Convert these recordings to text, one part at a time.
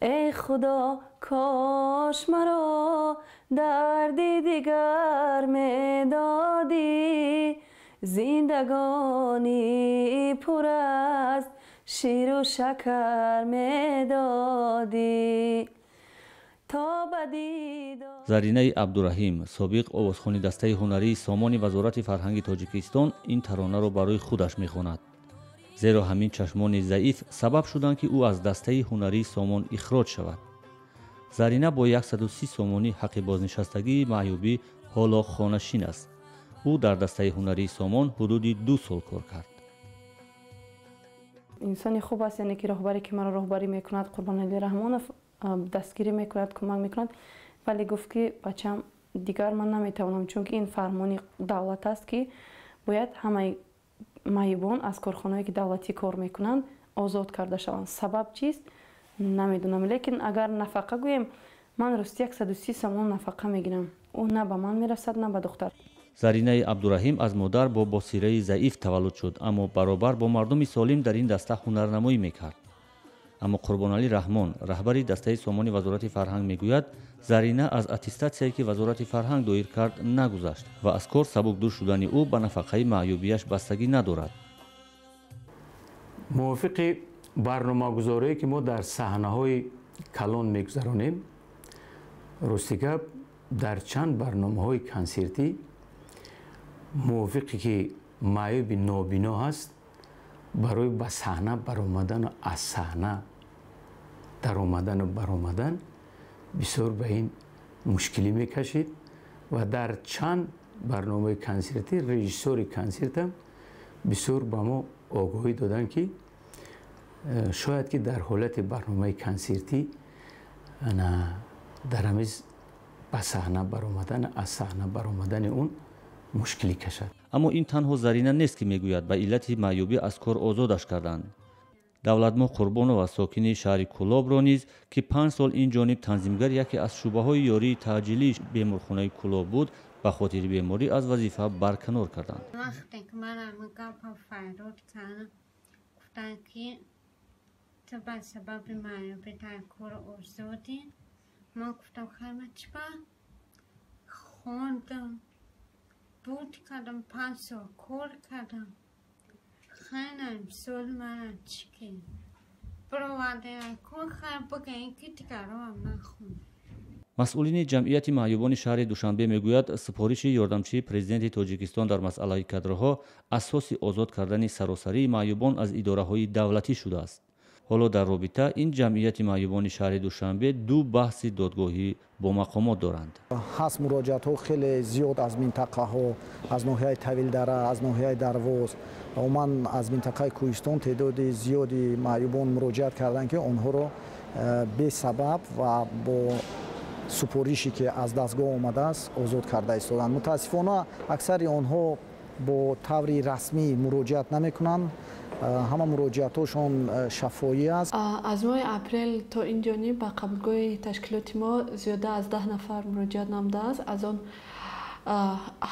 Эй Худо, кош маро дарди дигар медодӣ, зиндагонӣ пур аз ширу шакар медодӣ. Заринаи Абдураҳим, собиқ овозхони дастаи ҳунарии Сомони Вазорати фарҳанги Тоҷикистон, ин таронаро барои худаш мехонад, зеро ҳамин чашмони заиф сабаб шуданд, ки ӯ аз дастаи ҳунарии Сомон ихроҷ шавад. Зарина бо 130 сомонӣ ҳаққи бознишастагии маъюбӣ ҳоло хонашин аст. Ӯ дар дастаи ҳунарии Сомон ҳудуди 2 сол кор кард. Инсони хуб аст, яъне ки роҳбаре ки маро роҳбарӣ мекунад, Қурбоналӣ Раҳмонов, дастгирӣ мекунад, кӯмак мекунад, вале гуфт, ки бачам, дигар ман наметавонам, чунки ин фармони давлат аст, ки бояд ҳамаи маъюбон аз корхонаҳое ки давлатӣ кор мекунанд, озод карда шаванд. Сабаб чист, намедонам, лекин агар нафақа гӯем, ман рости 130 сомон нафақа мегирам, ӯ на ба ман мерасад, на ба духтар. Заринаи Абдураҳим аз модар бо босираи заиф таваллуд шуд, аммо баробар бо мардуми солим дар ин даста ҳунарнамоӣ мекард. Аммо Қурбоналӣ Раҳмон, раҳбари дастаи Сомони Вазорати фарҳанг, мегӯяд, Зарина аз аттестатсияе ки Вазорати фарҳанг доир кард, нагузашт ва аз кор сабукдӯш шудани ӯ ба нафақаи маъюбияш бастагӣ надорад. Мувофиқи барномагузорие ки мо дар саҳнаҳои калон мегузаронем, рости гап, дар чанд барномаҳои консертӣ мувофиқе ки маъюби нобино ҳаст, барои ба саҳна баромадану аз саҳна даромадану баромадан бисёр ба ин мушкилӣ мекашид ва дар чанд барномаи консертӣ режиссёри консертам бисёр ба мо огоҳӣ доданд, ки шояд ки дар ҳолати барномаи консертӣ дар ҳамиз ба саҳна баромадан, аз саҳна баромадани он мушкилӣ кашад. Аммо ин танҳо Зарина нест, ки мегӯяд, ба иллати маъюбӣ аз кор озодаш карданд. Давлатмоҳ Қурбонова, сокини шаҳри Кӯлобро низ, ки 5 сол ин ҷониб танзимгар яке аз шӯъбаҳои ёрии таъҷилии беморхонаи Кӯлоб буд, ба хотири беморӣ аз вазифа барканор карданд. Вақте ки ман гапа фарёд кардам, гуфтанд, ки ту ба сабаби маъюбӣ дар кор озодӣ. Ман гуфтам, хай, ман чӣ хондам, буд кардам, 5 сол кор кардам, хайнам сол мана чӣ ки баровардаям кор, хай, бигӯем, ки дигароам нахонд. Масъулини ҷамъияти маъюбони шаҳри Душанбе мегӯяд, супориши ёрдамчии президенти Тоҷикистон дар масъалаи кадрҳо асоси озод кардани саросарии маъюбон аз идораҳои давлатӣ шудааст. Ҳоло дар робита ин ҷамъияти маъюбони шаҳри Душанбе ду баҳси додгоҳӣ бо мақомот доранд. Ҳаст муроҷиатҳо хеле зиёд аз минтақаҳо, аз ноҳияи Тавилдара, аз ноҳияи Дарвоз, умуман аз минтақаи Кӯҳистон теъдоди зиёди маъюбон муроҷиат карданд, ки онҳоро бесабаб ва бо супорише ки аз дастгоҳ омадааст, озод карда истоданд. Мутаассифона, аксари онҳо бо таври расмӣ муроҷиат намекунанд, ҳама муроҷиатҳошон шафоӣ аст. Аз моҳи апрел то ин ҷониб ба қабулгоҳи ташкилоти мо зиёда аз 10 нафар муроҷиат намудааст. Аз он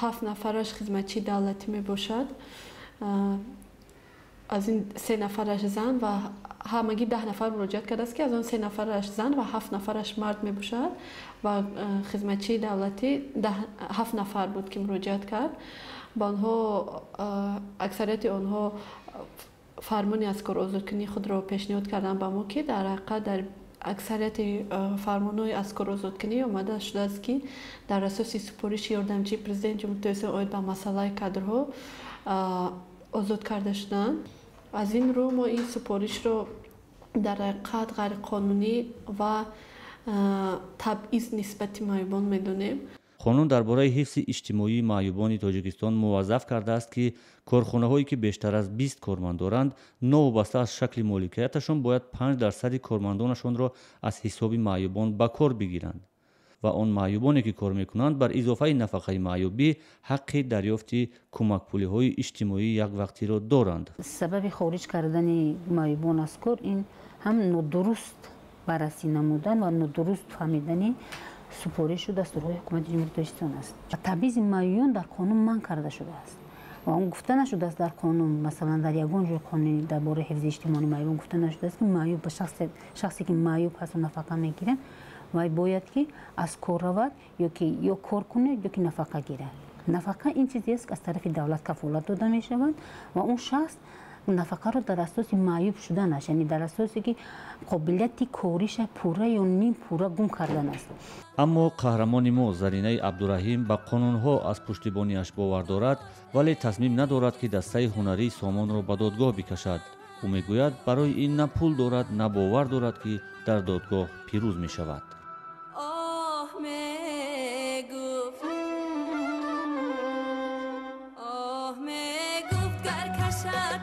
ҳафт нафараш хизматчии давлатӣ мебошад, аз ин се нафараш зан ва ҳамагӣ 10 нафар муроҷиат кардааст, ки аз он се нафараш зан ва ҳафт нафараш мард мебошад ва хизматчии давлатӣ ҳафт нафар буд, ки муроҷиат кард. Ба онҳо, аксарияти онҳо фармони аз кор озодкунии худро пешниҳод карданд ба мо, ки дар ҳақиқат дар аксарияти фармонҳои аз кор озодкунӣ омада шудааст, ки дар асоси супориши ёрдамчии президенти Ҷумҳурии Тоҷикистон оид ба масъалаи кадрҳо озод карда шуданд. Аз ин рӯ мо ин супоришро дар ҳақиқат ғайриқонунӣ ва табъиз нисбати маъюбон медонем. Қонун дар бораи ҳифзи иҷтимоии маъюбони Тоҷикистон муваззаф кардааст, ки корхонаҳое ки бештар аз 20 корманд доранд, новобаста аз шакли моликияташон, бояд 5 дарсади кормандонашонро аз ҳисоби маъюбон ба кор бигиранд ва он маъюбоне ки кор мекунанд, бар изофаи нафақаи маъюбӣ ҳаққи дарёфти кӯмакпулиҳои иҷтимоии яквақтиро доранд. Сабаби хориҷ кардани маъюбон аз кор ин ҳам нодуруст баррасӣ намудан ва нодуруст фаҳмидани супоришу дастурҳои ҳукумати Ҷумҳурии Тоҷикистон аст. Табъизи маъюён дар қонун манъ карда шудааст. Ва он гуфта нашудааст дар қонун, масалан, дар ягон ҷои қонуни дар бораи ҳифзи иҷтимоии маъюбон гуфта нашудааст, ки маъюб ба шахсе ки маъюб ҳасту нафақа мегирад, вай бояд ки аз кор равад ё ки ё кор кунад, ё ки нафақа гирад. Нафақа ин чизест, аз тарафи давлат кафолат дода мешавад ва он шахс нафақаро дар асоси маъюб шуданаш, яъне дар асосе ки қобилияти кориша пурра ё ним пурра гум кардан аст. Аммо қаҳрамони мо Заринаи Абдураҳим ба қонунҳо аз пуштибониаш бовар дорад, вале тасмим надорад, ки дастаи ҳунарии Сомонро ба додгоҳ бикашад. Ӯ мегӯяд, барои ин на пул дорад, на бовар дорад, ки дар додгоҳ пирӯз мешавад. Оҳ мегуфт, оҳ мегуфт, гар кашад.